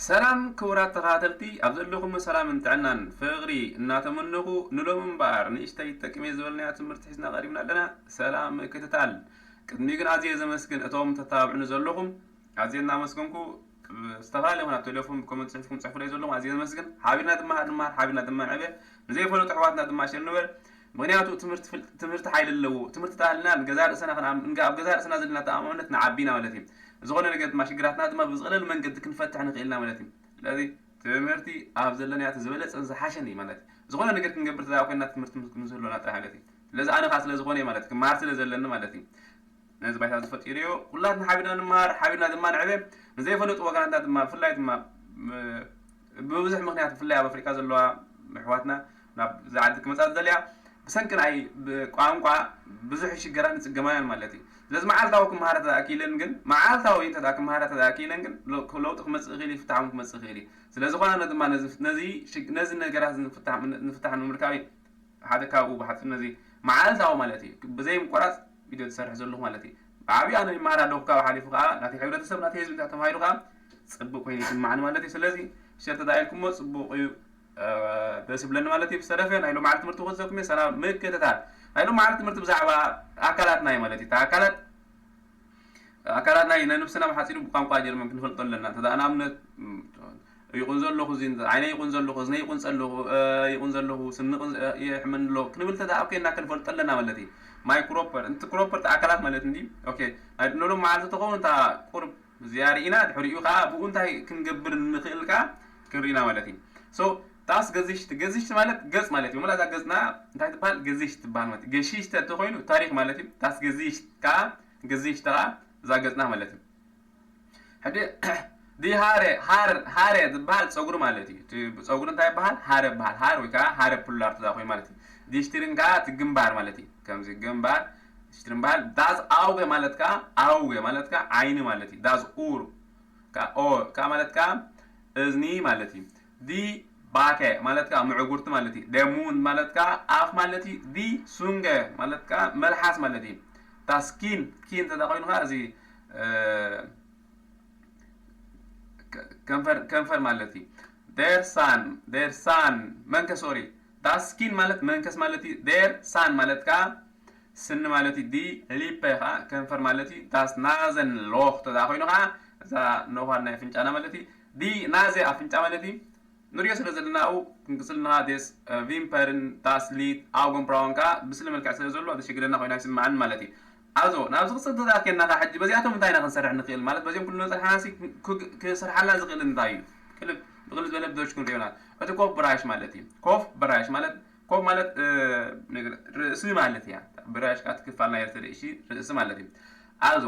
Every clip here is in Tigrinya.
ሰላም ክቡራት ተኸታተልቲ፣ ኣብ ዘለኹም ሰላምን ጥዕናን ፍቕሪ እናተመነኹ፣ ንሎሚ እምበኣር ንእሽተይ ትጠቅም እየ ዝበልናያ ትምህርቲ ሒዝና ቀሪብና ኣለና። ሰላም ምክትታል። ቅድሚኡ ግን ኣዝየ ዘመስግን እቶም ተተባብዑኒ ዘለኹም፣ ኣዝየ እናመስገንኩ፣ ብዝተፈላለየ ይኹን ኣብ ቴሌፎን ብኮመንት ጽሒፍኩም ጽሕፉለይ ዘለኹም ኣዝየ ዘመስግን። ሓቢርና ድማ ንመሃር፣ ሓቢርና ድማ ንዕበ። ንዘይፈለጡ ኣሕዋትና ድማ ሸር ንበል። ምኽንያቱ ትምህርቲ ፍል-፣ ትምህርቲ ሓይሊ ኣለዎ። ትምህርቲ ተሃልና ንገዛ ርእሰና ክንኣም-፣ ንገ-፣ ኣብ ገዛ ርእሰና ዘለና ተኣማምነት ንዓቢ ኢና ማለት እዩ። ዝኾነ ነገር ድማ ሽግራትና ድማ ብዝቐለለ መንገዲ ክንፈትሕ ንኽእል ኢና ማለት እዩ። ስለዚ ትምህርቲ ኣብ ዘለናዮ እቲ ዝበለጸን ዝሓሸን እዩ ማለት እዩ። ዝኾነ ነገር ክንገብር ተደኣ ኮይንና ትምህርቲ ምስ-፣ ምስ ህልወና ጥራሕ ማለት እዩ። ስለዚ ኣነ ኸኣ ስለ ዝኾነ እየ ማለት እዩ። ክመሃር ስለ ዘለኒ ማለት እዩ። ነዚ ባይታ እዚ ፈጢሩዮ። ኩላትና ሓቢርና ንመሃር፣ ሓቢርና ድማ ንዕበ። ንዘይፈለጡ ወገናትና ድማ፣ ብፍላይ ድማ፣ ም-፣ ብብዙሕ ምኽንያት፣ ብፍላይ ኣብ ኣፍሪቃ ዘለዋ ኣሕዋትና፣ ናብዚ ዓዲ ክመጻ ዝደልያ፣ ብሰንኪ ናይ ብ-፣ ቋንቋ ብዙሕ ይሽገራን ይጽገማን ማለት እዩ። ስለዚ መዓልታዊ ክመሃራ ተደኣ ክኢለን ግን፣ መዓልታዊ እንተ ደኣ ክመሃራ ተደኣ ክኢለን ግን፣ ለ-፣ ለውጢ ክመጽእ ይኽእል እዩ፣ ፍታሕ እውን ክመጽእ ይኽእል እዩ። ስለ ዝኾነ ድማ ነዚ፣ ነዚ ሽግ-፣ ነዚ ነገራት እዚ ንፍታሕ፣ ንፍታሕ ንምርካብ እዩ። ሓደ ካብኡ ብሓጺር ነዚ መዓልታዊ ማለት እዩ፣ ብዘይ ምቁራጽ ቪድዮ ዝሰርሕ ዘለኹ ማለት እዩ። ብዓብዩ ኣነ ይመሃር ኣለኹ፣ ካብኡ ሓሊፉ ከኣ ናተይ ሕብረተሰብ፣ ናተይ ህዝቢ እንተ ተማሂሩ ከኣ ጽቡቕ ኮይኑ ይስምዓኒ ማለት እዩ። ስለዚ ሸር ተዳኢልኩሞ ጽቡቕ እዩ፣ እ፣ ደስ ይብለኒ ማለት እዩ። ብዝተረፈ ናይ ሎማዓልቲ ትምህርቲ ክወስደኩም እየ። ሰላም ምክትታል። ናይ ሎማዓልቲ ትምህርቲ ብዛዕባ ኣካላትና እዩ ማለት እዩ። እታ ኣካላት ኣካላትና እዩ፣ ነንብስና ብሓጺሩ ብቋንቋ ጀርመን ክንፈልጦ ኣለና። እንተ ደኣ ንኣብነት፣ ም፣ ይቑን ዘለኹ፣ እዚ ዓይነይ ይቑን ዘለኹ፣ እዝነይ ይቑንጸ ኣለኹ፣ እ፣ ይቑን ዘለኹ፣ ስኒ ይቑን-፣ እ፣ ይሕመኒ ኣሎ ክንብል እንተ ደኣ ኣብ ከይድና ክንፈልጦ ኣለና ማለት እዩ። ማይ ክሮፐር፣ እቲ ክሮፐር እቲ ኣካላት ማለት እንዲ፣ ኦኬ፣ ናይ ንሎም መዓልቲ ተኸውን እታ ቁርብ እዚኣ ርኢና፣ ድሕሪኡ ከኣ ብኡ እንታይ ክንገብር ንኽእል ከኣ ክንርኢና ማለት እዩ። ሶ፣ ዳስ ገዚሽት፣ ገዚሽት ማለት ገጽ ማለት እዩ። መላእ እዛ ገጽና እንታይ ትበሃል? ገዚሽት ትበሃል ማለት እዩ። ገሺሽተ እንተኾይኑ ታሪኽ ማለት እዩ። ዳስ ገዚሽት ከኣ፣ ገዚሽተ ከኣ እዛ ገጽና ማለት እዩ። ሕጂ ዲ ሃረ፣ ሃር፣ ሃረ ዝበሃል ጸጉሪ ማለት እዩ። እቲ ጸጉሪ እንታይ ይበሃል? ሃረ ይበሃል። ሃር ወይ ከዓ ሃረ ፑላር ተዛ ኮይኑ ማለት እዩ። ዲሽትሪን ከዓ እቲ ግንባር ማለት እዩ። ከምዚ ግንባር፣ ዲሽትሪን በሃል። ዳስ ኣውገ ማለት ከዓ፣ ኣውገ ማለት ከዓ ዓይኒ ማለት እዩ። ዳስ ኡር፣ ከዓ ኦ፣ ከዓ ማለት ከዓ እዝኒ ማለት እዩ። ዲ ባከ ማለት ከዓ ምዕጉርቲ ማለት እዩ። ደሙን ማለት ከዓ ኣፍ ማለት እዩ። ዲ ሱንገ ማለት ከዓ መልሓስ ማለት እዩ። ዳስ ኪን፣ ኪን ተዛ ኮይኑ ከዓ እዚ፣ እ፣ ከ-፣ ከንፈር፣ ከንፈር ማለት እዩ። ደር ሳን፣ ደር ሳን፣ መንከስ፣ ሶሪ። ዳስ ኪን ማለት መንከስ ማለት እዩ። ደር ሳን ማለት ከዓ ስኒ ማለት እዩ። ዲ ሊፐ ከዓ ከንፈር ማለት እዩ። ዳስ ናዘን ሎኽ ተዛ ኮይኑ ከዓ እዛ ነዃል ናይ ኣፍንጫና ማለት እዩ። ዲ ናዘ ኣፍንጫ ማለት እዩ። ንሪኦ ስለ ዘለና ኣብኡ ክንቅጽል ንኻ ዴስ፣ እ፣ ቪምፐርን ዳስ ሊት ኣውገን ብራውን ከዓ ብስሊ መልክዕ ስለ ዘሎ ዘሽግረና ኮይኑ ኣይስምዓን ማለት እዩ። ኣዞ፣ ናብዚ ክጽል ተኣኪብና ኸዓ ሕጂ በዚኣቶም እንታይ ኢና ክንሰርሕ ንኽእል? ማለት በዚኦም ኩሉ ነጸርሓናሲ ክ-፣ ክ-፣ ክሰርሓልና ዝኽእል እንታይ እዩ? ቅልብ፣ ብቕልል ዝበለ ብዶች ክንሪኦ ኢና። እቲ ኮፍ ብራሽ ማለት እዩ። ኮፍ ብራሽ ማለት፣ ኮፍ ማለት፣ እ፣ ነገር፣ ርእሲ ማለት እያ። ብራሽ ከዓ ትክፋል ናይ ርእሲ፣ ርእሲ ማለት እዩ። ኣዞ፣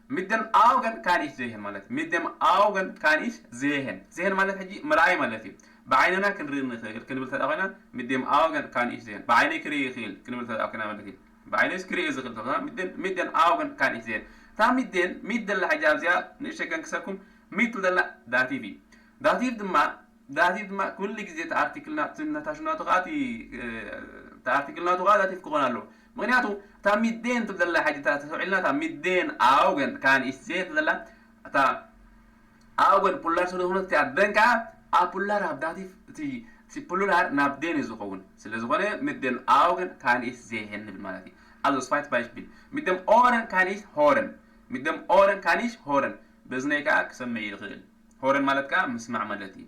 Mit den Augen kann ich sehen ማለት እዩ። Mit dem Augen kann ich sehen። ዜሄን ማለት ሕጂ ምርኣይ ማለት እዩ። ብዓይንና ክንርኢ ንኽእል ክንብል ተዳ ኮይና፣ mit dem Augen kann ich sehen። ብዓይነይ ክርኢ ይኽእል ክንብል ተዳ ኮይና ማለት እዩ። ብዓይነይስ ክርኢ ዝኽእል ተዳ፣ mit den፣ mit den Augen kann ich sehen። እታ mit den፣ mit ደላ ሕጂ ኣብዚኣ ንእሽተይ ከንክሰኩም፣ mit ደላ ዳቲቭ እዩ። ዳቲቭ ድማ ዳቲቭ ድማ ኩሉ ግዜ እቲ ኣርቲክል ናቱ፣ ነታ ሽም ናቱ ከኣ እቲ፣ እ፣ እቲ ኣርቲክል ናቱ ከኣ ዳቲቭ ክኾን ኣለዎ። ምኽንያቱ እታ mit den ትብል ዘላ ሕጂ እታ ተሰውዒልና እታ mit den Augen kann ich sehen ትብል ዘላ እታ Augen ፑሉራል ስለ ዝኾነት እቲኣ den ከኣ ኣብ ፑሉራል ኣብ ዳቲቭ እቲ፣ እቲ ፑሉራል ናብ den እዩ ዝኸውን። ስለ ዝኾነ mit den Augen kann ich sehen ንብል ማለት እዩ። Also zweites Beispiel. Mit dem Ohren kann ich hören። Mit dem Ohren kann ich hören። በዝነይ ከኣ ክሰምዕ ይኽእል። ሆረን ማለት ከኣ ምስማዕ ማለት እዩ።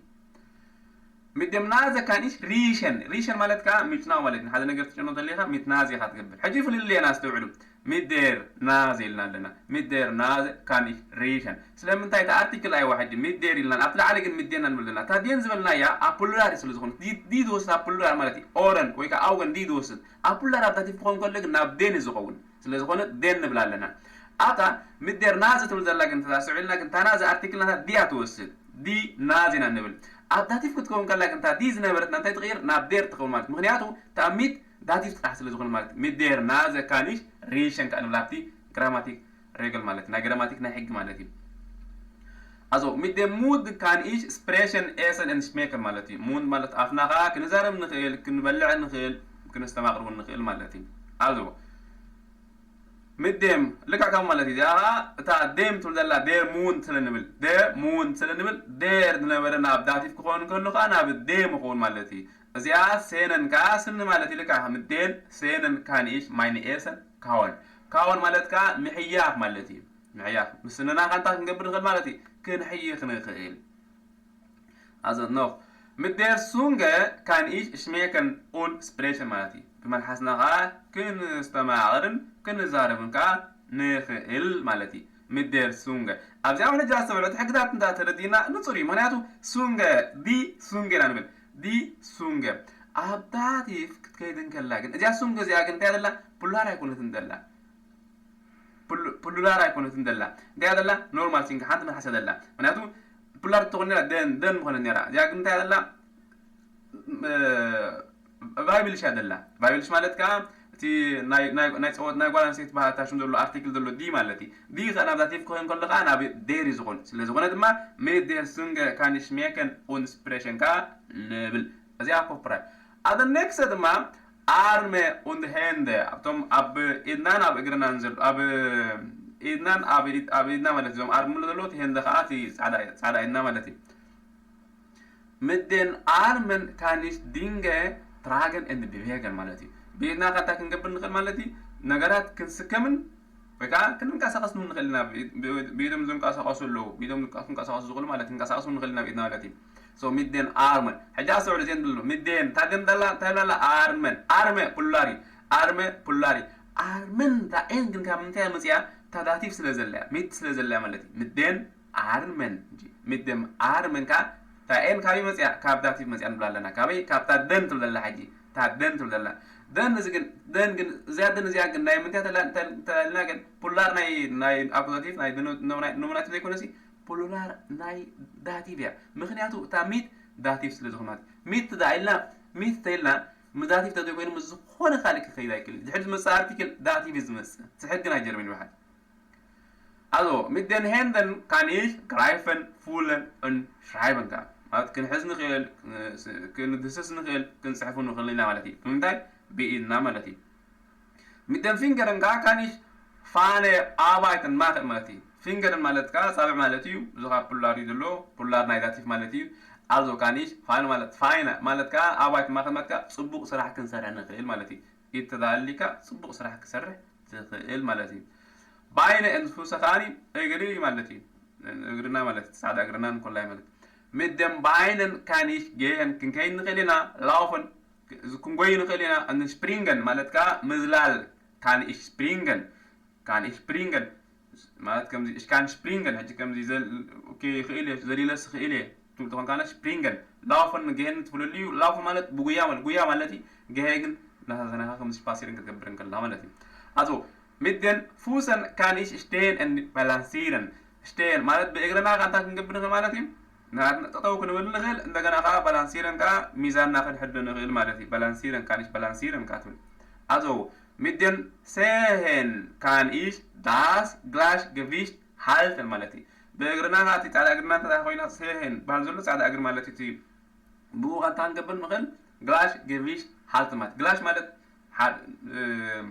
Mit dem Nase kann ich riechen። Riechen ማለት ከኣ ምጭናቕ ማለት እዩ። ሓደ ነገር ትጭኖ እንተሊኻ mit Nase ኢኻ ትገብር። ሕጂ ፍልልየና ኣስተውዕሉ። Mit der Nase ኢልና ኣለና። Mit der Nase kann ich riechen። ስለምንታይ እታ ኣርቲክል ኣይዋ ሕጂ mit der ኢልና፣ ኣብቲ ላዕሊ ግን mit den ኢና ንብል ዘለና። እታ den ዝበልናያ ኣብ ፕሉራል ስለ ዝኾነት፣ ዲ፣ ዲ ዝወስድ ኣብ ፕሉራል ማለት እዩ። ኦረን ወይ ከኣ ኣውገን ዲ ዝወስድ ኣብ ፕሉራል ኣብ ዳቲቭ ክኸውን ከሎ ግን ናብ den እዩ ዝኸውን። ስለ ዝኾነ den ንብል ኣለና። ኣብታ mit der Nase ትብል ዘላ ግን ተስዕልና ግን እታ ናዘ ኣርቲክል ናታ ዲ እያ ትወስድ። Die Nase ኢና ንብል። ኣብ ዳቲቭ ክትከውን ከላ ግን እታ die ዝነበረት እንታይ ትቕይር? ናብ der ትኸውን ማለት። ምኽንያቱ እታ mit ዳቲቭ ጥራሕ ስለ ዝኾነ ማለት። Mit der Nase kann ich riechen ከኣ ንብል ኣብቲ ግራማቲክ ሬገል ማለት፣ ናይ ግራማቲክ ናይ ሕጊ ማለት እዩ። Also, mit dem Mund kann ich sprechen, essen und schmecken ማለት እዩ። Mund ማለት ኣፍና ከኣ ክንዛረብ ንኽእል፣ ክንበልዕ ንኽእል፣ ክነስተማቕር እውን ንኽእል ማለት እዩ። Also, ምዴም ልክዕ ከም ማለት እዩ። እዚኣ ኸዓ እታ ዴም ትብል ዘላ ዴር ሙን ስለ ንብል፣ ዴር ሙን ስለ ንብል፣ ዴር ዝነበረ ናብ ዳቲቭ ክኸውን ከሎ ኸዓ ናብ ዴም ይኸውን ማለት እዩ። እዚኣ ሴነን ከኣ ስኒ ማለት እዩ። ልክዕ ምዴን ሴነን ካን ኢሽ ማይነ ኤሰን ካወን። ካወን ማለት ከኣ ምሕያኽ ማለት እዩ። ምሕያኽ ምስ ስንና ከ እንታይ ክንገብር ንኽእል ማለት እዩ? ክንሕይኽ ንኽእል። Also noch. Mit der Zunge kann ich schmecken und sprechen ማለት እዩ። ብመልሓስና ኸዓ ክንስተማቐርን ክንዛረብን ከኣ ንኽእል ማለት እዩ። Mit der Zunge። ኣብዚኣ እውን ሕጂ ኣስተውዕሉ፣ እቲ ሕግታት እንዳ ተረዲእና ንጹር እዩ። ምኽንያቱ ሱንገ፣ ዲ ሱንገ ኢና ንብል። ዲ ሱንገ። ኣብ ዳቲቭ ክትከይድ እንከላ ግን፣ እዚኣ ሱንገ እዚኣ ግን እንታይ እያ ዘላ? ፕሉራል ኣይኮነትን ዘላ። ፕሉ-፣ ፕሉራል ኣይኮነትን ዘላ። እንታይ እያ ዘላ? ኖርማል ሲንገ፣ ሓንቲ መልሓስ እያ ዘላ። ምኽንያቱ ፕሉራል ትኾን ነራ፣ ደን፣ ደን ምኾነት ነራ። እዚኣ ግን እንታይ እያ ዘላ? እ፣ ቫይብልሽ እያ ዘላ። ቫይብልሽ ማለት ከኣ እቲ ናይ፣ ናይ፣ ናይ ጸወት፣ ናይ ጓል ኣንስተይቲ ባህታ ሽም ዘሎ ኣርቲክል ዘሎ ዲ ማለት እዩ። ዲ ከኣ ናብ ዳቲቭ ክኾን ከሎ ከኣ ናብ ዴር እዩ ዝኾን። ስለ ዝኾነ ድማ፣ mit der Zunge kann ich schmecken und sprechen ከኣ ንብል። እዚኣ ኮፕራይ። ኣብ ኔክስት ድማ ኣርመ und Hände፣ ኣብቶም ኣብ ኢድናን ኣብ እግርናን ዘሎ፣ ኣብ ኢድናን ኣብ ኢድ-፣ ኣብ ኢድና ማለት እዞም ኣርም ዘሎ፣ እቲ ሄንደ ከኣ እቲ ጻዕዳ፣ ጻዕዳ ኢድና ማለት እዩ። Mit den Armen kann ich Dinge tragen und bewegen ማለት እዩ። ብኢድና ከ እንታይ ክንገብር ንኽእል ማለት እዩ? ነገራት ክንስከምን ወይ ከዓ ክንንቀሳቐስ ንኽእል ኢና። ብኢድ-፣ ብኢዶም ዝንቀሳቐሱ ኣለዉ። ብኢዶም ክንቀሳቐሱ ዝኽእሉ ማለት ክንቀሳቐስ ንኽእል ኢና ብኢድና ማለት እዩ። So፣ mit den Armen። ሕጂ ኣስተውዕሉ፣ እዚአን ዘሎ። Mit den፣ እታ ደን ደላ፣ እንታይ ደላ? ኣርመን። ኣርመ ፕሉራል እዩ። ኣርመ ፕሉራል እዩ። ኣርመን፣ እታ ኤን ግን ካብ ምንታይ መፂኣ? እታ ዳቲቭ ስለ ዘላ እያ። Mit ስለ ዘላ እያ ማለት እዩ። Mit den Armen እንጂ። Mit dem Armen ከኣ፣ እታ ኤን ካበይ መፂኣ? ካብ ዳቲቭ መፂኣ ንብላ ኣለና። ካበይ? ካብታ ደን ትብል ዘላ ሕጂ። እታ ደን ትብል ዘላ። ደን እዚ ግን፣ ደን ግን፣ እዚኣ ደን እዚኣ ግን ናይ ምንታይ ተላ-፣ ተል-፣ ተላልና ግን ፕሉራል ናይ፣ ናይ ኣኩዛቲቭ፣ ናይ ኖ-፣ ኖ-፣ ናይ ኖሚናቲቭ ዘይኮነሲ፣ ፕሉራል ናይ ዳቲቭ እያ። ምኽንያቱ እታ ሚት ዳቲቭ ስለ ዝኾነት። ሚት ደኣ ኢልና፣ ሚት ተኢልና፣ ምስ ዳቲቭ ተዘይኮይኑ ምስ ዝኾነ ካልእ ክኸይድ ኣይክእልን። ድሕሪ ዝመጽእ ኣርቲክል ዳቲቭ እዩ ዝመጽእ። እቲ ሕጊ ናይ ጀርመን ይበሃል። Also, mit den Händen kann ich greifen, fühlen und schreiben ከኣ። ማለት ክንሕዝ ንኽእል፣ ክንድህስስ ንኽእል፣ ክንጽሕፉ ንኽእል ኢና ማለት እዩ። ብምንታይ? ብኢድና ማለት እዩ። Mit den Fingern ከኣ kann ich feine Arbeiten machen ማለት እዩ። ፊንገርን ማለት ከኣ ኣጻብዕ ማለት እዩ። እዚ ከኣ ፕሉራል እዩ ዘሎ፣ ፕሉራል ናይ ዳቲቭ ማለት እዩ። Also kann ich feine ማለት፣ ፋይነ ማለት ከኣ ኣርባይት ማኸን ማለት ከኣ ጽቡቕ ስራሕ ክንሰርሕ ንኽእል ማለት እዩ። ኢድ ተዳሊካ ጽቡቕ ስራሕ ክሰርሕ ትኽእል ማለት እዩ። Beine and Füße ከኣኒ እግሪ ማለት እዩ። እግርና ማለት ጻዕዳ እግርና ንኮላይ ማለት። Mit den Beinen kann ich gehen፣ ክንከይድ ንኽእል ኢና። Laufen፣ ክንጎይ ንኽእል ኢና። Und springen ማለት ከኣ ምዝላል። Kann ich springen፣ kann ich springen ማለት ከምዚ፣ ich kann springen፣ ሕጂ ከምዚ ዘል-፣ ኦኬ፣ ይኽእል እየ፣ ዘሊለስ ይኽእል እየ ትብል ትኾን ካለ፣ springen። Laufen፣ ገሄን ትፍልልዩ። Laufen ማለት ብጉያ ማለት፣ ጉያ ማለት እዩ። ገሄ ግን እናተዘናኻ ከምዚ ስፓሲርን ክትገብር እንከላ ማለት እዩ። Also, mit den Füßen kann ich stehen und balancieren። Stehen ማለት ብእግርና ከ እንታይ ክንገብር ንኽእል ማለት እዩ? ንራትና ጠጠው ክንብል ንኽእል፣ እንደገና ከኣ balancieren ከኣ ሚዛንና ክንሕሉ ንኽእል ማለት እዩ። Balancieren፣ kann ich balancieren ከኣ ትብል። Also, mit den Zehen kann ich das Gleichgewicht halten ማለት እዩ። ብእግርና ከኣ እቲ ጻዕዳ እግርና እንተ ኮይና፣ Zehen በሃል ዘሎ ጻዕዳ እግሪ ማለት እዩ። እቲ ብኡ ከ እንታይ ክንገብር ንኽእል? Gleichgewicht halten ማለት። ግላሽ ማለት ሓ-፣ እም፣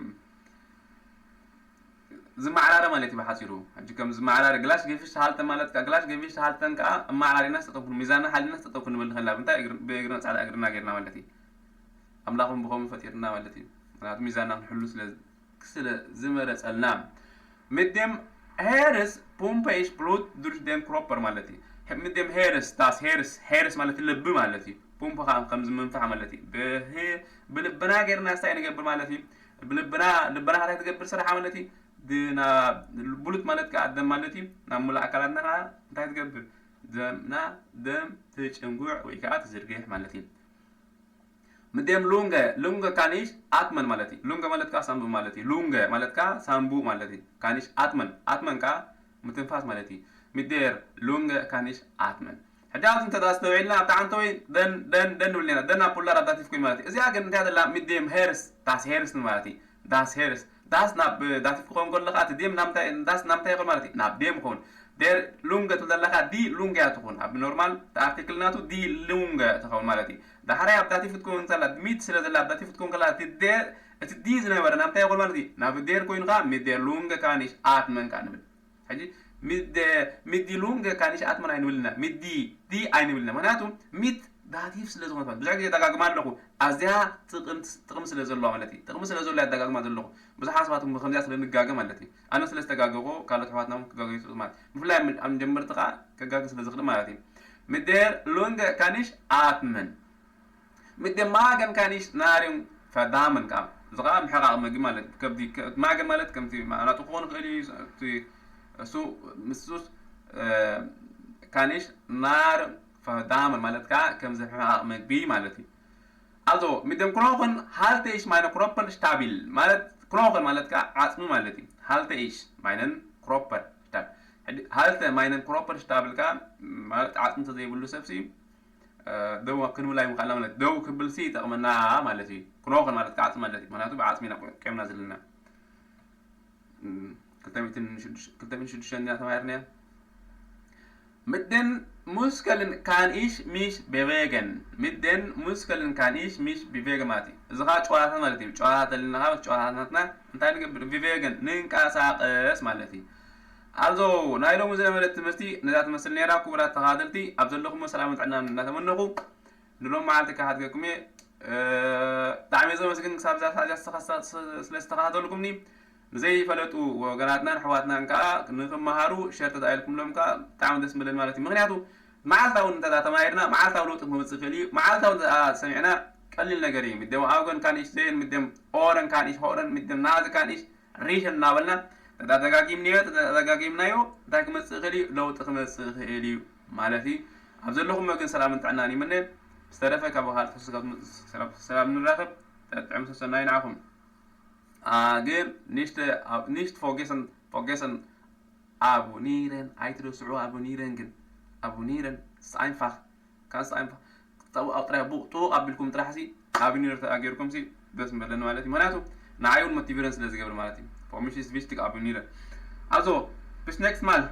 ዝመዓራረ ማለት እዩ ብሓጺሩ። ሕጂ ከም ዝመዓራረ፣ Gleichgewicht halten ማለት ከኣ፣ Gleichgewicht halten ከኣ ኣመዓራሪና ጠጠው ክንብል፣ ሚዛንና ሓሊና ጠጠው ክንብል ንኽእል ኢና። ብምንታይ? እግር-፣ ብእግርና፣ ጻዕዳ እግርና ጌርና ማለት እዩ። ኣምላኽ እውን ብኸምኡ ፈጢርና ማለት እዩ። ምኽንያቱ ሚዛንና ክንሕሉ ስለ፣ ስለ ዝመረጸልና። Mit dem Herz pumpe ich Blut durch den Körper ማለት እዩ። Mit dem Herz፣ das Herz፣ Herz ማለት ልቢ ማለት እዩ። ፑምፕ ከኣ ከምዚ ምንፋሕ ማለት እዩ። ብህ-፣ ብልብና ጌርና እንታይ ንገብር ማለት እዩ? ብልብና፣ ልብና ከ እንታይ ትገብር ስርሓ ማለት እዩ? ድ-፣ ናብ ብሉት ማለት ከኣ ደም ማለት እዩ። ናብ ሙሉእ ኣካላትና ከኣ እንታይ ትገብር? ደምና፣ ደም ትጭንጉዕ ወይ ከኣ ትዝርግሕ ማለት እዩ። Mit dem Lunge፣ Lunge kann ich atmen ማለት እዩ። ሉንገ ማለት ከኣ ሳንቡእ ማለት እዩ። ሉንገ ማለት ከኣ ሳንቡእ ማለት እዩ። Kann ich atmen፣ atmen ከኣ ምትንፋስ ማለት እዩ። Mit der Lunge kann ich atmen። ሕጂ ኣብዚ እንተ ኣስተውዒልና ኣብታ ሓንቲ ወይ ደን፣ ደን፣ ደን ንብል ኔና። ደን ኣብ ፕሉራል ኣብ ዳቲቭ ኮይኑ ማለት እዩ። እዚኣ ግን እንታይ ዘላ? Mit dem Herz፣ das Herz ማለት እዩ። Das Herz። Das ናብ ዳቲቭ ክኸውን ከሎ ከኣ እቲ dem ናብ ምንታይ፣ das ናብ ምንታይ ይኸውን ማለት እዩ? ናብ dem ይኸውን። Der Lunge ትብል ዘለኻ ዲ ሉንገ እያ ትኾን። ኣብ ኖርማል ኣርቲክል ናቱ ዲ ሉንገ ትኸውን ማለት እዩ። ዳሕራይ ኣብ ዳቲቭ ክትከውን ከላ፣ ሚት ስለ ዘላ ኣብ ዳቲቭ ክትከውን ከላ፣ እቲ ደ-፣ እቲ ዲ ዝነበረ ናብ እንታይ ይኾን ማለት እዩ? ናብ ዴር ኮይኑ ከዓ mit der Lunge kann ich atmen ከዓ ንብል። ሕጂ mit der mit die Lunge kann ich atmen ኣይንብልና፣ mit die die ኣይንብልና። ምክንያቱ mit ዳቲቭ ስለ ዝኾነት ማለት ብዙሕ ግዜ ደጋግማ ኣለኹ። ኣዝያ ጥቕምቲ- ጥቕሚ ስለ ዘለዋ ማለት እዩ። ጥቕሚ ስለ ዘለዋ የደጋግማ ዘለኹ። ብዙሓት ሰባት እውን ብከምዚኣ ስለ ንጋገ ማለት እዩ። ኣነ ስለ ዝተጋገኹ ካልኦት ኣሕዋትና እውን ክጋገዩ ይኽእሉ ማለት እዩ። ብፍላይ ኣብ- ኣብ ጀመርቲ ከዓ ከጋገ ስለ ዝኽእል ማለት እዩ። Mit der Lunge kann ich atmen. Mit dem Magen kann ich Nahrung verdauen ከዓ እዚ ከዓ ምሕቃቕ ምግቢ ማለት እዩ። ከብዲ ከ- ማገን ማለት ከምቲ ማናጡ ክኾን ይኽእል እዩ። እቲ እሱ ምስሱስ kann ich Nahrung verdauen ማለት ከዓ ከምዚ ምሕቃቕ ምግቢ ማለት እዩ። Also, mit dem Knochen halte ich meine Knochen stabil ማለት knochen ማለት ከዓ ዓፅሚ ማለት እዩ። Halte ich meinen Knochen stabil. Halte meinen Knochen stabil ከዓ ማለት ዓፅሚ እንተዘይብሉ ሰብሲ ደው ክንብል ኣይምኽኣልና ማለት ደው ክብል ሲ ይጠቕመና ማለት እዩ። Knochen ማለት ከዓ ዓፅሚ ማለት እዩ። ምክንያቱ ብዓፅሚ ኢና ቆምና ዘለና። ክልተ ሚእትን ሽዱሽተ ኢና ተማሂርና። Mit den Muskeln kann ich mich bewegen. Mit den Muskeln kann ich mich bewegen ማለት እዩ። እዚ ከዓ ጨዋታ ማለት እዩ። ጨዋታ ተልና ካብ ጨዋታታትና እንታይ ንገብር? Bewegen ንንቀሳቀስ ማለት እዩ። Also ናይ ሎሚ ዝነበረት ትምህርቲ ነዛ ትመስል ነይራ። ክቡራት ተኸታተልቲ ኣብ ዘለኹሞ ሰላምን ጥዕናን እናተመነኹ ንሎም መዓልቲ ክሓድገኩም እየ። ብጣዕሚ እየ ዘመስግን ክሳብ እዛ ሰዓት እዚኣ ዝተኸሳ- ስለ ዝተኸታተልኩምኒ ንዘይፈለጡ ወገናትናን ኣሕዋትናን ከዓ ንክመሃሩ ሸር ተዳኢልኩምሎም ከዓ ብጣዕሚ ደስ ምለን ማለት እዩ። ምክንያቱ መዓልታዊ እንተ ተማሂርና መዓልታዊ ለውጢ ክመፅእ ይኽእል እዩ። መዓልታዊ እንተ ሰሚዕና ቀሊል ነገር እዩ። Mit dem Augen kann ich sehen, mit dem Ohren kann ich hören, mit der Nase kann ich riechen እናበልና ተደጋጊምናዮ ተደጋጊምናዮ እንታይ ክመፅእ ይኽእል እዩ? ለውጢ ክመፅእ ይኽእል እዩ ማለት እዩ። ኣብ ዘለኹም ግን ሰላምን ጥዕናን ይምነ። ዝተረፈ ካብ ካልእ ሰላም ንራኸብ። ጥዕም ሰሰናዩ ንዓኹም። ግን nicht vergessen vergessen abonnieren ኣይትረስዑ። Abonnieren ግን abonnieren ist einfach ganz einfach። ጠውቕ ጥራይ ቡቕ ጥውቕ ኣቢልኩም ጥራሕ ሲ abonnieren ተኣገርኩም ሲ ደስ ምበለኒ ማለት እዩ። ምክንያቱ ንዓይ እውን motivieren ስለ ዝገብር ማለት እዩ። Für mich ist wichtig abonnieren. Also bis nächstes Mal.